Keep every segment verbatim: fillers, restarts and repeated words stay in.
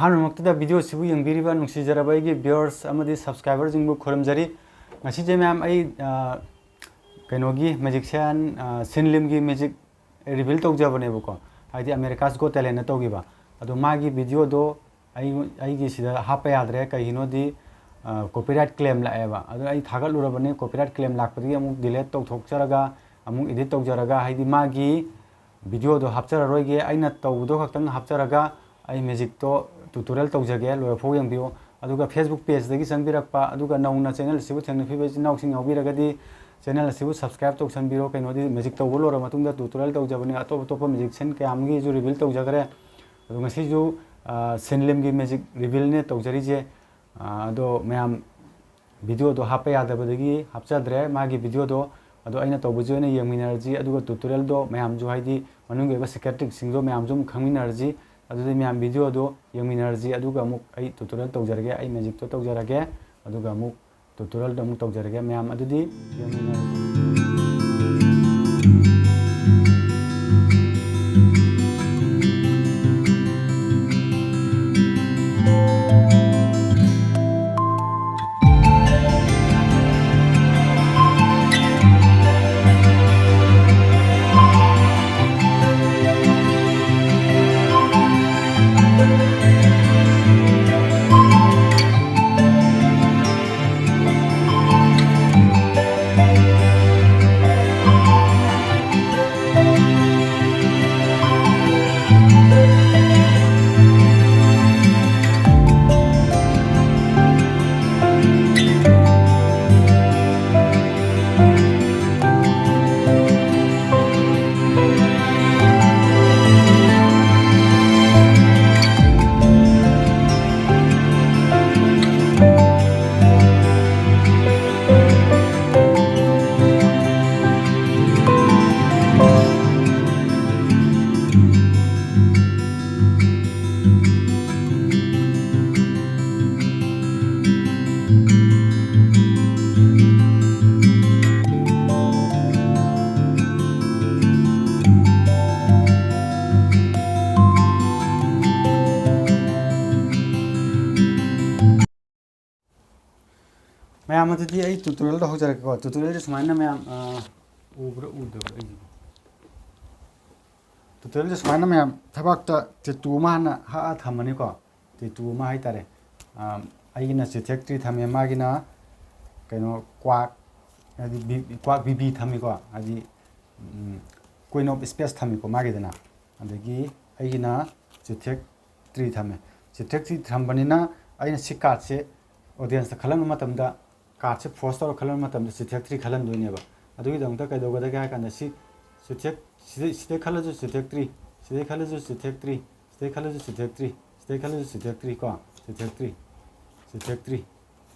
ꯑꯍꯥꯟꯕꯃꯛꯇꯗ video ꯁꯤꯕꯨ ꯌꯦꯡꯕꯤꯔꯤꯕ ꯅꯨꯡꯁꯤꯖꯔꯕ ꯑꯩꯒꯤ viewers ꯑꯃꯗꯤ subscriber ꯁꯤꯡꯕꯨ ꯈꯨꯔꯨꯝꯖꯔꯤ꯫ ꯉꯁꯤꯁꯦ ꯃꯌꯥꯝ ꯑꯩ, ꯑ, ꯀꯩꯅꯣꯒꯤ magician, ꯑ, ꯁꯤꯟ ꯂꯤꯝꯒꯤ magic reveal ꯇꯧꯖꯕꯅꯦꯕꯀꯣ, ꯍꯥꯏꯗꯤ America's Got Talent ꯅ ꯇꯧꯈꯤꯕ꯫ ꯑꯗꯣ ꯃꯥꯒꯤ video ꯗꯣ ꯑꯩ, ꯑꯩꯒꯤ ꯁꯤꯗ ꯍꯥꯞꯄ ꯌꯥꯗ꯭ꯔꯦ, ꯀꯩꯒꯤꯅꯣꯗꯤ, ꯑ, copyright claim ꯂꯥꯛꯑꯦꯕ꯫ ꯑꯗꯨꯅ ꯑꯩ ꯊꯥꯒꯠꯂꯨꯔꯕꯅꯤ, copyright claim ꯂꯥꯛꯄꯗꯒꯤ ꯑꯃꯨꯛ delete ꯇꯧꯊꯣꯛꯆꯔꯒ, ꯑꯃꯨꯛ edit ꯇꯧꯖꯔꯒ, ꯍꯥꯏꯗꯤ ꯃꯥꯒꯤ video ꯗꯣ ꯍꯥꯞꯆꯔꯔꯣꯏꯒꯦ, ꯑꯩꯅ ꯇꯧꯕꯗꯣ ꯈꯛꯇꯪ ꯍꯥꯞꯆꯔꯒ ꯑꯩ magic ꯇꯣ tutorial ꯇꯧꯖꯒꯦ, ꯂꯣꯏꯔꯐꯥꯎ ꯌꯦꯡꯕꯤꯌꯨ꯫ ꯑꯗꯨꯒ Facebook page ꯇꯒꯤ ꯆꯪꯕꯤꯔꯛꯄ, ꯑꯗꯨꯒ ꯅꯧꯅ channel ꯑꯁꯤꯕꯨ ꯊꯦꯡꯅꯕꯤꯕ ꯏꯆꯤꯟ ꯏꯅꯥꯎꯁꯤꯡ ꯌꯥꯎꯕꯤꯔꯒꯗꯤ channel ꯑꯁꯤꯕꯨ subscribe ꯇꯧꯁꯟꯕꯤꯔꯣ꯫ ꯀꯩꯅꯣꯗꯤ magic ꯇꯧꯕ ꯂꯣꯏꯔ ꯃꯇꯨꯡꯗ tutorial ꯇꯧꯖꯕꯅꯤ꯫ ꯑꯇꯣꯞ ꯑꯇꯣꯞꯄ magician ꯀꯌꯥ ꯑꯃꯒꯤꯁꯨ reveal ꯇꯧꯖꯈ꯭ꯔꯦ꯫ ꯑꯗꯣ ꯉꯁꯤꯁꯨ, ꯑ, ꯁꯤꯟ ꯂꯤꯝꯒꯤ magic reveal ꯅꯦ ꯇꯧꯖꯔꯤꯁꯦ꯫ ꯑ, ꯑꯗꯣ ꯃꯌꯥꯝ video ꯗꯣ ꯍꯥꯞꯄ ꯌꯥꯗꯕꯗꯒꯤ ꯍꯥꯞꯆꯗ꯭ꯔꯦ ꯃꯥꯒꯤ video ꯗꯣ꯫ ꯑꯗꯣ ꯑꯩꯅ ꯇꯧꯕꯁꯤ ꯑꯣꯏꯅ ꯌꯦꯡꯃꯤꯟꯅꯔꯁꯤ, ꯑꯗꯨꯒ tutorial ꯗꯣ ꯃꯌꯥꯝꯁꯨ, ꯍꯥꯏꯗꯤ ꯃꯅꯨꯡꯒꯤ ꯑꯣꯏꯕ secret trick ꯁꯤꯡꯗꯣ ꯃꯌꯥꯝꯁꯨ ꯑꯃꯨꯛ ꯈꯪꯃꯤꯟꯅꯔꯁꯤ꯫ ꯑꯗꯨꯗꯤ ꯃꯌꯥꯝ video ꯗꯣ ꯌꯦꯡꯃꯤꯟꯅꯔꯁꯤ, ꯑꯗꯨꯒ ꯑꯃꯨꯛ ꯑꯩ tutorial ꯇꯧꯖꯔꯒꯦ, ꯑꯩ magic ꯇꯣ ꯇꯧꯖꯔꯒꯦ, ꯑꯗꯨꯒ ꯑꯃꯨꯛ tutorial ꯗꯣ ꯑꯃꯨꯛ ꯇꯧꯖꯔꯒꯦ꯫ ꯃꯌꯥꯝ ꯑꯗꯨꯗꯤ ꯌꯦꯡꯃꯤꯟꯅꯔꯁꯤ꯫ ꯃꯌꯥꯝ ꯑꯗꯨꯗꯤ ꯑꯩ ꯇ꯭ꯌꯨꯇꯣꯔꯤꯌꯦꯜꯗꯣ ꯍꯧꯖꯔꯛꯀꯦꯀꯣ꯫ ꯇ꯭ꯌꯨꯇꯣꯔꯤꯌꯦꯜꯁꯦ ꯁꯨꯃꯥꯏꯅ ꯃꯌꯥꯝ, ꯑ, ꯎꯕ꯭ꯔꯥ ꯎꯗꯕ꯭ꯔꯥ ꯑꯩꯁꯤꯕꯣ? ꯇ꯭ꯌꯨꯇꯣꯔꯤꯌꯦꯜꯁꯦ ꯁꯨꯃꯥꯏꯅ ꯃꯌꯥꯝ ꯊꯕꯥꯛꯇ ꯇꯦꯇꯨ ꯑꯃ ꯍꯥꯟꯅ ꯍꯛꯑ ꯊꯝꯃꯅꯤꯀꯣ꯫ ꯇꯦꯇꯨ ꯑꯃ ꯍꯥꯏꯇꯥꯔꯦ꯫ ꯑ, ꯑꯩꯒꯤꯅ ꯆꯤꯊꯦꯛ ꯇ꯭ꯔꯤ ꯊꯝꯃꯦ, ꯃꯥꯒꯤꯅ ꯀꯩꯅꯣ ꯀ꯭ꯋꯥꯛ, ꯍꯥꯏꯗꯤ ꯕꯤ-, ꯀ꯭ꯋꯥꯛ ꯕꯤꯕꯤ ꯊꯝꯃꯤꯀꯣ꯫ ꯍꯥꯏꯗꯤ, ꯎꯝ, Queen of Spades ꯊꯝꯃꯤꯀꯣ ꯃꯥꯒꯤꯗꯅ꯫ ꯑꯗꯒꯤ ꯑꯩꯒꯤꯅ ꯆꯤꯊꯦꯛ ꯇ꯭ꯔꯤ ꯊꯝꯃꯦ꯫ ꯆꯤꯊꯦꯛ ꯇ꯭ꯔꯤ ꯊꯝꯕꯅꯤꯅ ꯑꯩꯅ ꯁꯤ ꯀꯥꯔꯠꯁꯦ ꯑꯣꯗꯤꯌꯦꯟꯁꯇ ꯈꯜꯍꯟꯕ ꯃꯇꯝꯗ, ꯀꯥꯔꯠꯁꯦ ꯐꯣꯔꯁ ꯇꯧꯔ ꯈꯜꯍꯟꯕ ꯃꯇꯝꯗ ꯆꯤꯊꯦꯛ ꯇ꯭ꯔꯤ ꯈꯜꯍꯟꯗꯣꯏꯅꯦꯕ꯫ ꯑꯗꯨꯒꯤꯗꯃꯛꯇ ꯀꯩꯗꯧꯒꯗꯒꯦ ꯍꯥꯏ ꯀꯥꯟꯗ ꯁꯤ ꯆꯤꯊꯦꯛ, ꯁꯤꯗꯩ, ꯁꯤꯗꯩ ꯈꯜꯂꯁꯨ ꯆꯤꯊꯦꯛ ꯇ꯭ꯔꯤ, ꯁꯤꯗꯩ ꯈꯜꯂꯁꯨ ꯆꯤꯊꯦꯛ ꯇ꯭ꯔꯤ, ꯁꯤꯗꯩ ꯈꯜꯂꯁꯨ ꯆꯤꯊꯦꯛ ꯇ꯭ꯔꯤ, ꯁꯤꯗꯩ ꯈꯜꯂꯁꯨ ꯆꯤꯊꯦꯛ ꯇ꯭ꯔꯤ ꯀꯣ, ꯆꯤꯊꯦꯛ ꯇ꯭ꯔꯤ, ꯆꯤꯊꯦꯛ ꯇ꯭ꯔꯤ꯫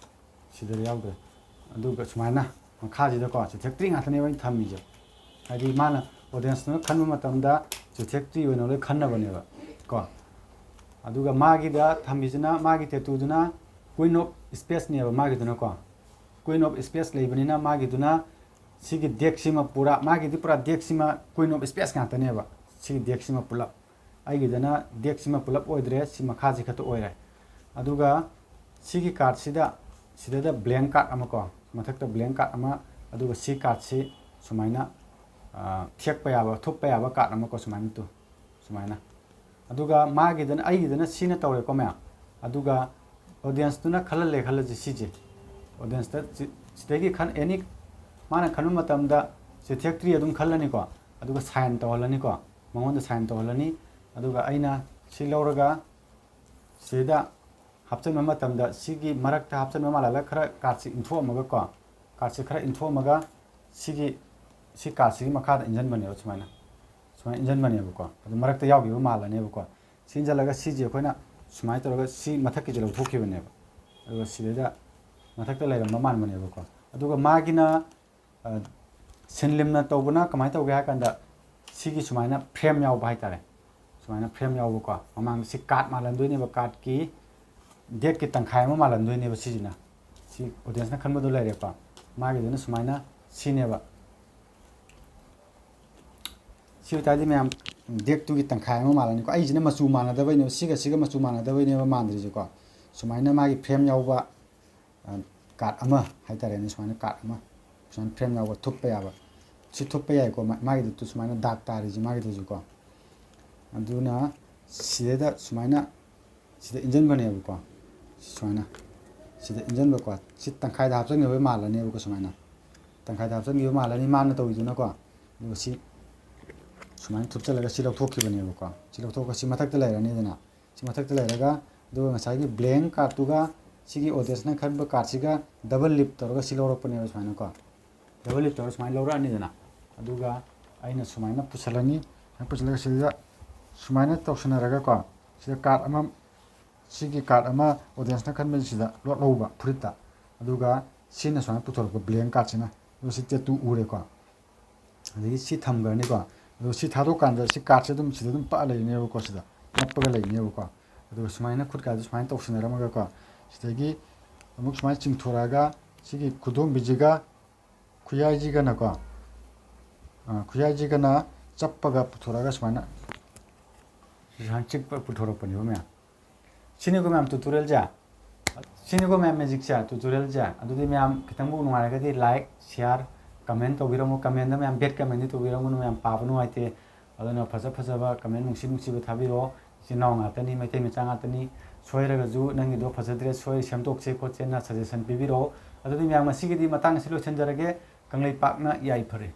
ꯁꯤꯗ ꯌꯥꯎꯗ꯭ꯔꯦ꯫ ꯑꯗꯨꯒ ꯁꯨꯃꯥꯏꯅ ꯃꯈꯥꯁꯤꯗꯀꯣ ꯆꯤꯊꯦꯛ ꯇ꯭ꯔꯤ ꯉꯥꯛꯇꯅꯦꯕ ꯑꯩꯅ ꯊꯝꯃꯤꯁꯦ꯫ ꯍꯥꯏꯗꯤ ꯃꯥꯅ ꯑꯣꯗꯤꯌꯦꯟꯁꯇꯨꯅ ꯈꯟꯕ ꯃꯇꯝꯗ ꯆꯤꯊꯦꯛ ꯇ꯭ꯔꯤ ꯑꯣꯏꯅ ꯂꯣꯏ ꯈꯟꯅꯕꯅꯦꯕ ꯀꯣ꯫ ꯑꯗꯨꯒ ꯃꯥꯒꯤꯗ ꯊꯝꯃꯤꯁꯤꯅ, ꯃꯥꯒꯤ ꯇꯦꯇꯨꯗꯨꯅ Queen of Spades ꯅꯦꯕ ꯃꯥꯒꯤꯗꯨꯅꯀꯣ꯫ Queen of Spades ꯂꯩꯕꯅꯤꯅ ꯃꯥꯒꯤꯗꯨꯅ ꯁꯤꯒꯤ ꯗꯦꯛꯁꯤꯃ ꯄꯨꯔꯥ, ꯃꯥꯒꯤꯗꯤ ꯄꯨꯔꯥ ꯗꯦꯛꯁꯤꯃ Queen of Spades ꯉꯥꯛꯇꯅꯦꯕ꯫ ꯁꯤꯒꯤ ꯗꯦꯛꯁꯤꯃ ꯄꯨꯂꯞ꯫ ꯑꯩꯒꯤꯗꯅ ꯗꯦꯛꯁꯤꯃ ꯄꯨꯂꯞ ꯑꯣꯏꯗ꯭ꯔꯦ, ꯁꯤ ꯃꯈꯥꯁꯤ ꯈꯛꯇ ꯑꯣꯏꯔꯦ꯫ ꯑꯗꯨꯒ ꯁꯤꯒꯤ ꯀꯥꯔꯠꯁꯤꯗ, ꯁꯤꯗꯩꯗ ꯕ꯭ꯂꯦꯡ ꯀꯥꯔꯠ ꯑꯃꯀꯣ, ꯃꯊꯛꯇ ꯕ꯭ꯂꯦꯡ ꯀꯥꯔꯠ ꯑꯃ, ꯑꯗꯨꯒ ꯁꯤ ꯀꯥꯔꯠꯁꯤ ꯁꯨꯃꯥꯏꯅ, ꯑ, ꯊꯦꯛꯄ ꯌꯥꯕ, ꯊꯨꯞꯄ ꯌꯥꯕ ꯀꯥꯔꯠ ꯑꯃꯀꯣ, ꯁꯨꯃꯥꯏꯅ ꯇꯨ, ꯁꯨꯃꯥꯏꯅ꯫ ꯑꯗꯨꯒ ꯃꯥꯒꯤꯗꯅ, ꯑꯩꯒꯤꯗꯅ ꯁꯤꯅ ꯇꯧꯔꯦꯀꯣ ꯃꯌꯥꯝ꯫ ꯑꯗꯨꯒ ꯑꯣꯗꯤꯌꯦꯟꯁꯇꯨꯅ ꯈꯜꯍꯜꯂꯦ ꯈꯜꯂꯁꯤ ꯁꯤꯁꯦ꯫ ꯑꯣꯗꯤꯌꯦꯟꯁꯇ ꯁꯤ-, ꯁꯤꯗꯒꯤ ꯈꯟ-, ꯑꯦꯅꯤ ꯃꯥꯅ ꯈꯟꯕ ꯃꯇꯝꯗ ꯆꯤꯊꯦꯛ ꯇ꯭ꯔꯤ ꯑꯗꯨꯝ ꯈꯜꯂꯅꯤꯀꯣ꯫ ꯑꯗꯨꯒ ꯁꯥꯏꯟ ꯇꯧꯍꯜꯂꯅꯤꯀꯣ꯫ ꯃꯉꯣꯟꯗ ꯁꯥꯏꯟ ꯇꯧꯍꯜꯂꯅꯤ꯫ ꯑꯗꯨꯒ ꯑꯩꯅ ꯁꯤ ꯂꯧꯔꯒ ꯁꯤꯗ ꯍꯥꯞꯆꯤꯟꯕ ꯃꯇꯝꯗ ꯁꯤꯒꯤ ꯃꯔꯛꯇ ꯍꯥꯞꯆꯤꯟꯕ ꯃꯥꯜꯍꯜꯂꯒ ꯈꯔ ꯀꯥꯔꯠꯁꯤ ꯏꯟꯊꯣꯛꯑꯝꯃꯒꯀꯣ, ꯀꯥꯔꯠꯁꯤ ꯈꯔ ꯏꯟꯊꯣꯛꯑꯝꯃꯒ ꯁꯤꯒꯤ, ꯁꯤ ꯀꯥꯔꯠꯁꯤꯒꯤ ꯃꯈꯥꯗ ꯏꯟꯖꯟꯕꯅꯦꯕ ꯁꯨꯃꯥꯏꯅ꯫ ꯁꯨꯃꯥꯏꯅ ꯏꯟꯖꯟꯕꯅꯦꯕꯀꯣ꯫ ꯑꯗꯨ ꯃꯔꯛꯇ ꯌꯥꯎꯈꯤꯕ ꯃꯥꯜꯂꯅꯦꯕꯀꯣ꯫ ꯁꯤ ꯏꯟꯖꯜꯂꯒ ꯁꯤꯁꯦ ꯑꯩꯈꯣꯏꯅ ꯁꯨꯃꯥꯏꯅ ꯇꯧꯔꯒ ꯁꯤ ꯃꯊꯛꯀꯤꯁꯦ ꯂꯧꯊꯣꯛꯈꯤꯕꯅꯦꯕ꯫ ꯑꯗꯨꯒ ꯁꯤꯗꯩꯗ ꯃꯊꯛꯇ ꯂꯩꯔꯝꯕ ꯃꯥꯟꯕꯅꯦꯕꯀꯣ꯫ ꯑꯗꯨꯒ ꯃꯥꯒꯤꯅ, ꯑ, ꯁꯤꯟꯂꯤꯝꯅ ꯇꯧꯕꯅ ꯀꯃꯥꯏꯅ ꯇꯧꯒꯦ ꯍꯥꯏ ꯀꯥꯟꯗ ꯁꯤꯒꯤ ꯁꯨꯃꯥꯏꯅ ꯐ꯭ꯔꯦꯝ ꯌꯥꯎꯕ ꯍꯥꯏꯇꯥꯔꯦ꯫ ꯁꯨꯃꯥꯏꯅ ꯐ꯭ꯔꯦꯝ ꯌꯥꯎꯕꯀꯣ꯫ ꯃꯃꯥꯡꯗ ꯁꯤ ꯀꯥꯔꯠ ꯃꯥꯜꯍꯟꯗꯣꯏꯅꯦꯕ, ꯀꯥꯔꯠꯀꯤ ꯗꯦꯛꯀꯤ ꯇꯪꯈꯥꯏ ꯑꯃ ꯃꯥꯜꯍꯟꯗꯣꯏꯅꯦꯕ ꯁꯤꯁꯤꯅ꯫ ꯁꯤ ꯑꯣꯗꯤꯌꯦꯟꯁꯅ ꯈꯟꯕꯗꯣ ꯂꯩꯔꯦꯀꯣ꯫ ꯃꯥꯒꯤꯗꯨꯅ ꯁꯨꯃꯥꯏꯅ ꯁꯤꯅꯦꯕ꯫ ꯁꯤ ꯑꯣꯏꯇꯥꯔꯗꯤ ꯃꯌꯥꯝ ꯗꯦꯛꯇꯨꯒꯤ ꯇꯪꯈꯥꯏ ꯑꯃ ꯃꯥꯜꯂꯅꯤꯀꯣ꯫ ꯑꯩꯁꯤꯅ ꯃꯆꯨ ꯃꯥꯟꯅꯗꯕꯩꯅꯦꯕ, ꯁꯤꯒ ꯁꯤꯒ ꯃꯆꯨ ꯃꯥꯟꯅꯗꯕꯩꯅꯦꯕ ꯃꯥꯟꯗ꯭ꯔꯤꯁꯦꯀꯣ꯫ ꯁꯨꯃꯥꯏꯅ ꯃꯥꯒꯤ ꯐ꯭ꯔꯦꯝ ꯌꯥꯎꯕ, ꯑ, ꯀꯥꯔꯠ ꯑꯃ ꯍꯥꯏꯇꯥꯔꯦꯅꯦ, ꯁꯨꯃꯥꯏꯅ ꯀꯥꯔꯠ ꯑꯃ, ꯁꯨꯃꯥꯏꯅ ꯐ꯭ꯔꯦꯝ ꯌꯥꯎꯕ ꯊꯨꯞꯄ ꯌꯥꯕ, ꯁꯤ ꯊꯨꯞꯄ ꯌꯥꯏꯀꯣ꯫ ꯃꯥ-, ꯃꯥꯒꯤꯗꯨ ꯁꯨꯃꯥꯏꯅ ꯗꯥꯛ ꯇꯥꯔꯤꯁꯤ ꯃꯥꯒꯤꯗꯨꯁꯨꯀꯣ꯫ ꯑꯗꯨꯅ ꯁꯤꯗꯩꯗ ꯁꯨꯃꯥꯏꯅ ꯁꯤꯗ ꯏꯟꯁꯤꯟꯕꯅꯦꯕꯀꯣ꯫ ꯁꯨꯃꯥꯏꯅ ꯁꯤꯗ ꯏꯟꯁꯤꯟꯕꯀꯣ꯫ ꯁꯤ ꯇꯪꯈꯥꯏꯗ ꯍꯥꯞꯆꯤꯟꯈꯤꯕ ꯃꯥꯜꯂꯅꯦꯕꯀꯣ꯫ ꯁꯨꯃꯥꯏꯅ ꯇꯪꯈꯥꯏꯗ ꯍꯥꯞꯆꯤꯟꯈꯤꯕ ꯃꯥꯜꯂꯅꯤ ꯃꯥꯅ ꯇꯧꯔꯤꯗꯨꯅꯀꯣ꯫ ꯑꯗꯨꯒ ꯁꯤ ꯁꯨꯃꯥꯏꯅ ꯊꯨꯞꯆꯜꯂꯒ ꯁꯤ ꯂꯧꯊꯣꯛꯈꯤꯕꯅꯦꯕꯀꯣ꯫ ꯁꯤ ꯂꯧꯊꯣꯛꯑꯒ ꯁꯤ ꯃꯊꯛꯇ ꯂꯩꯔꯅꯤꯗꯅ꯫ ꯁꯤ ꯃꯊꯛꯇ ꯂꯩꯔꯒ, ꯑꯗꯨꯒ ꯉꯁꯥꯏꯒꯤ ꯕ꯭ꯂꯦꯡ ꯀꯥꯔꯠꯇꯨꯒ ꯁꯤꯒꯤ ꯑꯣꯗꯤꯌꯟꯁꯅ ꯈꯟꯕ ꯀꯥꯔꯠꯁꯤꯒ ꯗꯕꯜ ꯂꯤꯞ ꯇꯧꯔꯒ ꯁꯤ ꯂꯧꯔꯛꯄꯅꯦꯕ ꯁꯨꯃꯥꯏꯅꯀꯣ꯫ ꯗꯕꯜ ꯂꯤꯞ ꯇꯧꯔꯒ ꯁꯨꯃꯥꯏꯅ ꯂꯧꯔꯛꯑꯅꯤꯗꯅ꯫ ꯑꯗꯨꯒ ꯑꯩꯅ ꯁꯨꯃꯥꯏꯅ ꯄꯨꯁꯜꯂꯅꯤ꯫ ꯁꯨꯃꯥꯏꯅ ꯄꯨꯁꯜꯂꯒ ꯁꯤꯗ ꯁꯨꯃꯥꯏꯅ ꯇꯧꯁꯟꯅꯔꯒꯀꯣ, ꯁꯤꯗ ꯀꯥꯔꯠ ꯑꯃ, ꯁꯤꯒꯤ ꯀꯥꯔꯠ ꯑꯃ ꯑꯣꯗꯤꯌꯟꯁꯅ ꯈꯟꯕꯁꯤꯗ ꯂꯣꯠꯍꯧꯕ ꯐꯨꯔꯤꯠꯇ꯫ ꯑꯗꯨꯒ ꯁꯤꯅ ꯁꯨꯃꯥꯏꯅ ꯄꯨꯊꯣꯔꯛꯄ ꯕ꯭ꯂꯦꯡ ꯀꯥꯔꯠꯁꯤꯅ꯫ ꯑꯗꯨ ꯁꯤ ꯇꯦꯇꯨ ꯎꯔꯦꯀꯣ꯫ ꯑꯗꯒꯤ ꯁꯤ ꯊꯝꯈ꯭ꯔꯅꯤꯀꯣ꯫ ꯑꯗꯨꯒ ꯁꯤ ꯊꯥꯗꯣꯛꯀꯥꯟꯗ ꯁꯤ ꯀꯥꯔꯠꯁꯦ ꯑꯗꯨꯝ ꯁꯤꯗ ꯑꯗꯨꯝ ꯄꯛꯑ ꯂꯩꯅꯦꯕꯀꯣ, ꯁꯤꯗ ꯅꯞꯄꯒ ꯂꯩꯅꯦꯕꯀꯣ꯫ ꯑꯗꯨꯒ ꯁꯨꯃꯥꯏꯅ ꯈꯨꯠꯀꯥꯁꯦ ꯁꯨꯃꯥꯏꯅ ꯇꯧꯁꯟꯅꯔꯝꯃꯒꯀꯣ, ꯁꯤꯗꯒꯤ ꯑꯃꯨꯛ ꯁꯨꯃꯥꯏꯅ ꯆꯤꯡꯊꯣꯔꯛꯑꯒ ꯁꯤꯒꯤ ꯈꯨꯗꯣꯝꯕꯤꯁꯤꯒ ꯈꯨꯌꯥꯏꯁꯤꯒꯅꯀꯣ, ꯑ, ꯈꯨꯌꯥꯏꯁꯤꯒꯅ ꯆꯞꯄꯒ ꯄꯨꯊꯣꯔꯛꯑꯒ ꯁꯨꯃꯥꯏꯅ, ꯁꯨꯃꯥꯏꯅ ꯆꯤꯛꯄ ꯄꯨꯊꯣꯔꯛꯄꯅꯦꯕ ꯃꯌꯥꯝ꯫ ꯁꯤꯅꯤꯀꯣ ꯃꯌꯥꯝ tutorialꯁꯦ꯫ ꯁꯤꯅꯤꯀꯣ ꯃꯌꯥꯝ magicꯁꯦ, tutorialꯁꯦ꯫ ꯑꯗꯨꯗꯤ ꯃꯌꯥꯝ ꯈꯤꯇꯪꯕꯨ ꯅꯨꯡꯉꯥꯏꯔꯒꯗꯤ like, share, comment ꯇꯧꯕꯤꯔꯝꯃꯣ꯫ Comment ꯃꯌꯥꯝ bad commentꯗꯤ ꯇꯧꯕꯤꯔꯝꯒꯅꯨ, ꯃꯌꯥꯝ ꯄꯥꯕ ꯅꯨꯡꯉꯥꯏꯇꯦ꯫ ꯑꯗꯨꯅ ꯐꯖ ꯐꯖꯕ comment ꯅꯨꯡꯁꯤ ꯅꯨꯡꯁꯤꯕ ꯊꯥꯕꯤꯔꯛꯑꯣ꯫ ꯏꯆꯤꯟ ꯏꯅꯥꯎ ꯉꯥꯛꯇꯅꯤ, ꯃꯩꯇꯩ ꯃꯆꯥ ꯉꯥꯛꯇꯅꯤ꯫ ꯁꯣꯏꯔꯒꯁꯨ ꯅꯪꯒꯤꯗꯣ ꯐꯖꯗ꯭ꯔꯦ, ꯁꯣꯏ ꯁꯦꯝꯗꯣꯛꯁꯦ ꯈꯣꯠꯁꯦꯅ suggestion ꯄꯤꯕꯤꯔꯛꯑꯣ꯫ ꯑꯗꯨꯗꯤ ꯃꯌꯥꯝ ꯉꯁꯤꯒꯤꯗꯤ ꯃꯇꯥꯡ ꯑꯁꯤ ꯂꯣꯏꯁꯤꯟꯖꯔꯒꯦ꯫ ꯀꯪꯂꯩꯄꯥꯛꯅ ꯌꯥꯏꯐꯔꯦ꯫